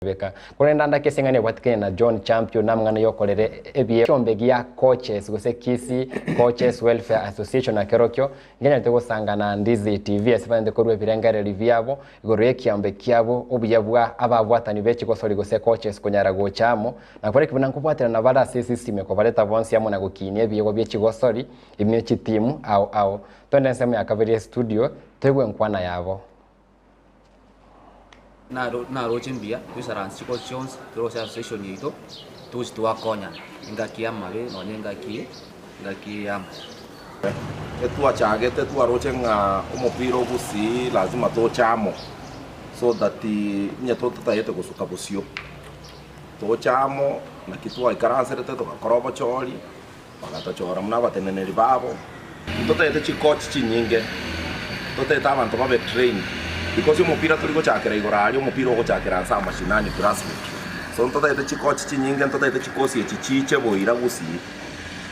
Beka. Korende ande ake eseng'ani ebwatikane na John Champion namang'ana yokorera ebiegwa ekiombe gia Coaches gose Kisii Coaches Welfare Association na kerokio nkenyarete gosangana Ndizi TV ase banyarete korua ebirengererio biabo igoro yekiombe kiabo obuya bwa ababwatani be chigosori gose coaches konyara gocha amo na koreki buna nkobwaterana bare ase esystem ekobareta bonsi amo na gokinia ebiegwa bie chigosori ne chitimu ao ao. Twende ensemo ya kabere ye studio toigwe enkwana yabo. Naroche mbuya toisaranse chikosi chionsi tore ase association yaito togochi twakonyana engaki y'amabe nonye engaki engaki y'amaya. Etwachagete twaroche ng'a omopira o Gusii lazima toche amo so that onye totagete gosuka bosio, toche amo naki twaikaranserete togakora obochori, bagatochora buna abateneneri babo. Ntotagete chicoach chinyinge, ntotagete abanto babe trained because omopira tori gochakera igoro aria, omopira ogochakera nse amashinani grassroot. So ntotagete chicoach chinyinge, ntotagete chikosi echi chiche boira gusii.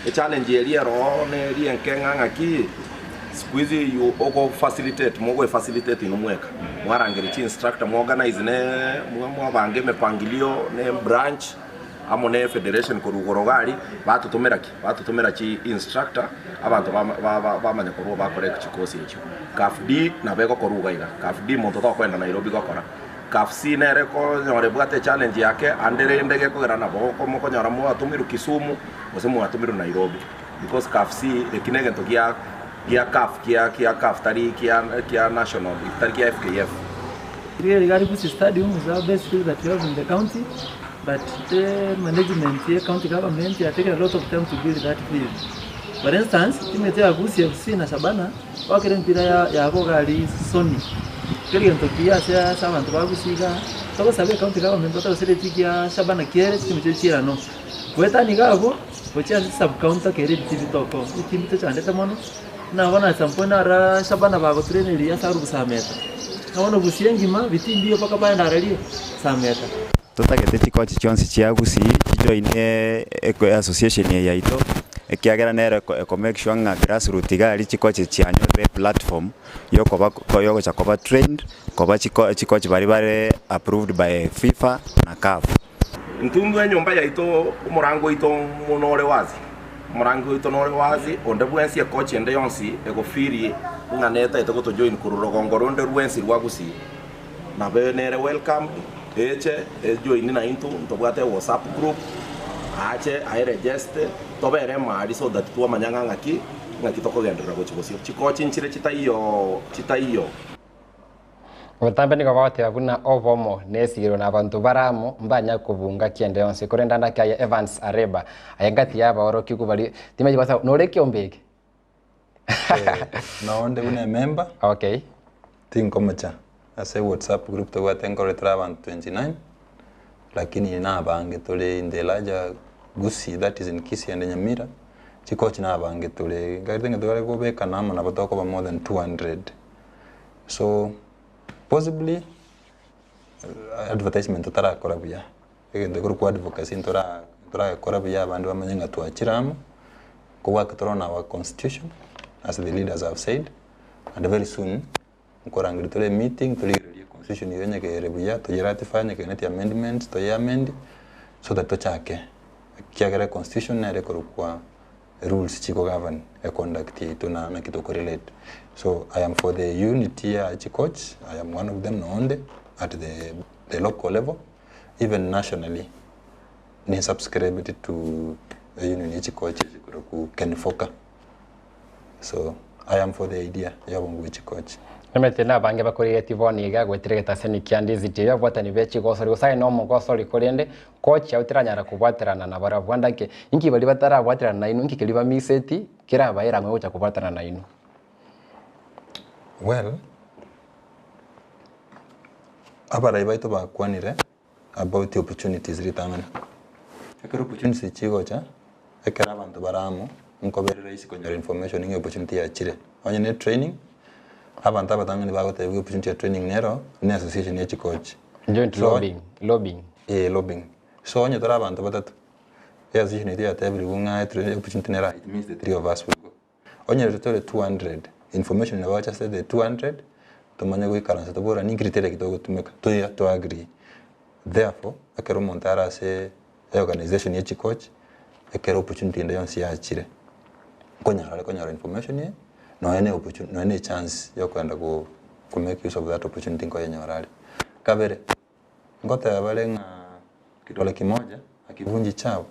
Echallenge eria ero oo neri enke ng'a ng'aki, siku hizi you ogo facilitate mogoe facilitate inwe mweka, mwarangeria chi instructor mwa organize ne mwabanga emepangilio ne branch. amo ne federation korwa igoro iga aria, batotomera ki? Batotomera chi instructor, abanto bamanya korwa bakore chikosi echio. Caf D nabo egokorwa iga iga, Caf D monto tokoenda Nairobi gokora. Caf C nere ekonyora ebwate echallenge yake, ande rende gekogera nabo mokonyora mwatomirwe Kisumu, gose mwatomirwe Nairobi. Because Caf C eki na egento gia gia Caf kia kia Caf tari kia kia national tari kia FKF. Riria rigari Gusii Stadium is our best field that we have in the county but the management ye county government had taken a lot of time to build that field. For instance, timu yetu ya Gusii FC na Shabana gwakera empira ya yabo iga aria Sony. Keri gento kiya ase ase abanto ba Gusii igaa, togosaba ecounty government batogosere echi kia Shabana kiere chitimu chiria chiirane. Goetania iga abwo, gochia ase chisub county ekero ebiti bitoko, ebiti mbitochandete mono. Buna bono at some point naro Shabana bagotrainirie ase arubu Sameta. Na bono Gusii engima biti mbiyo mpaka baende ararie Sameta. Totagete chikochi chionsi chia Gusii chijoinie association eye yaito, ekiagera nere eko make sure ng'a grassroot iga aria chikochi chianyorire eplatform yokoba yogocha koba trained, koba chikochi baria bare approved by FIFA na CAF. Intwe enyomba yaito, omorango oito nore wazi, omorango oito nore wazi, onde bwensi ekochi ende yonsi egofeel ng'a netagete gotojoin korwa rogongo ronde rwensi rwa Gusii, nabe nere welcomed, eche ejoini naintwe, ntobwate ewhatsapp group, ache aeregeste, tobere emari so that twamanya ng'a ng'aki, ng'aki tokogenderera gochia bosio. Chikochi nchire chitaiyo chitaiyo. Botambe nigo bagoteba buna obomo nesigirwe na abanto bare amo mbanya kobunga kiende yonsi korende ande ake aye Evans Areba aye ngati y'abaorokigwa baria timanyeti gose nore ekiombe eke Nonde buna emember Okay. tinkomocha ase whatsapp group tobwate nkorora tore abanto 29 lakini nabange tore in the larger Gusii that is in Kisii and Nyamira chikochi nabange tore nkagerete ng'a tware kobekana amo nabo tokoba more than 200 So possibly advertisement totarakora buya, egento ekorokwa advocacy ntora ntorakora buya abande bamanye ng'a twachire amo, kobwate tore on our constitution as the leaders have said, and very soon nkorangeria tore emeeting torigererie constitution eywo onye kere buya toye ratify onye keganeti amendments toye amend so that tochake, ekiagera econstitution nere ekorokwa rules chiko govern e conduct yaito na naki toko relate so I am for the unity ya chicoach I am one of them noonde at the, the local level even nationally ni subscribed to a union ya chicoach ekorokwa KENFOCA so I am for the idea ya obongo bwe chicoach. Omanyete nabange bakorigetie bono iga goetera egetaseni kia Ndizi TV abwatani be chigosori gose aye nomogosori korende Kochia otaranyara kobwaterana nabarabwo ande ake, inki baria batarabwaterana nainwe, inki keria bamiseti kerabae erang'o gocha kobwaterana nainwe? Well, abarai baito bakwanire about opportunities ritang'ani. Ekero opportunities chigocha, ekero abanto bare amo, nkobere rahisi konyora information ng'a opportunity yachire. Onye ne training, abanto abatang'ani bagotebiwa opportunity ya training nero, ne association ya chikochi. Joint So, lobbying, lobbying. Eh, lobbying. So onye tore abanto batato, association yaito yatebirigwe ng'a etire opportunity nere aa, it means the three of us will go. Onye tore 200, information nabo gocha ase the 200, tomanye goikaransa toboranie criteria ki togotumeka, toye to agree. Therefore, ekero omonto are ase eorganization ye chicoach, ekero opportunity ende yonsi yachire, nkonyara are konyora information eye, nonya na opportunity nonya na echance ya okogenda go ko make use of that opportunity nkoyenyora are. Kabere, ngoteba bare ng'a kidole kimoja hakivunji chawa,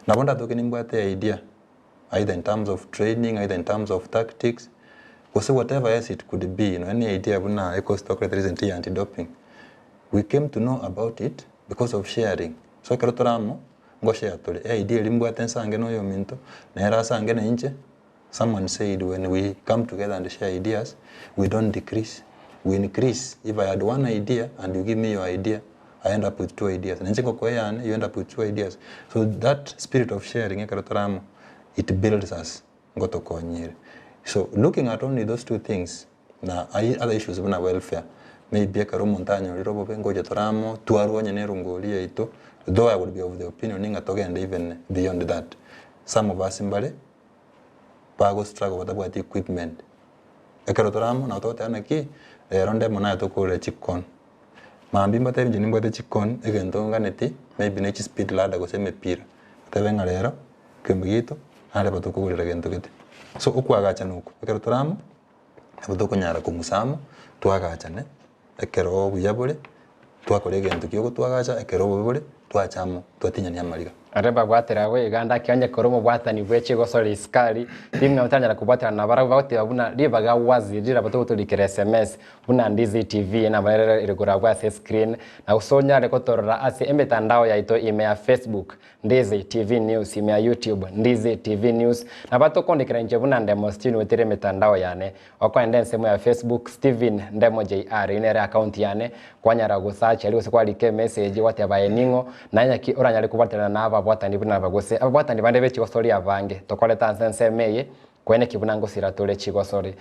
nabo ndatoke nimbwate idea either in terms of training, either in terms of tactics, gose whatever else it could be, nonya na idea buna ecourse twakorete recently ya anti doping, we came to know about it because of sharing. So ekero tore amo, ngoshare tore, eidea eria mbwate nsange na oyominto, nere asange na inche, someone said when we come together and share ideas, we don't decrease, we increase. If I had one idea and you give me your idea, I end up with two ideas. Na inche ngokoa eyane, you end up with two ideas. So that spirit of sharing ekero tore amo, it builds us, ngotokonyire. So looking at only those two things, na ai other issues buna welfare, maybe ekero omonto anyorire obobe ngocha tore amo, twarwa onye na erongori yaito, though I would be of the opinion ng'a togende even beyond that. Some of us mbare, bago struggle batabwati equipment. Ekero tore amo nabo togoteba naki, rero ndemo naye tokorera chikon. Mambia mbatebie inche nimbwate chikon, egento nganeti, maybe ne chispeed ladder gose emepira, batebe ng'a rero, ekeombe giaito, nareba tokogorera gento gete. So okoagachana oko, ekero tore amo, nabo tokonyara kong'usa amo, twagachane, ekero obuya bore, twakora egento kia ogotwagacha, ekero obobe bore, twacha amo, twatinyania amariga. Aria babwatire agwo iga ndaki onye korwa omobwatani bwe chigosori isukari, ting'a otanyara kobwaterana nabarabwo bagoteba buna ribaga wazi riraba togotorikera sms buna Ndizi TV nabo ere ere korabwo ase escreen na gose onyare kotorora ase emetandao yaito ime ya Facebook Ndizi TV News ime ya YouTube Ndizi TV News nabo tokondikera inche buna Ndemo Steven goetera emetandao yane Okoenda ensemo ya Facebook Stephen Ndemo JR, eyio nere account yane, kwanyara gosearch aria gose kwarika emessage gwateba aye ning'o, naye naki oranyare kobwaterana na ababwatani buna aba gose ababwatani bande be chigosori abange tokorete ase ensemo eye, kweneki buna ngosira tore chigosori.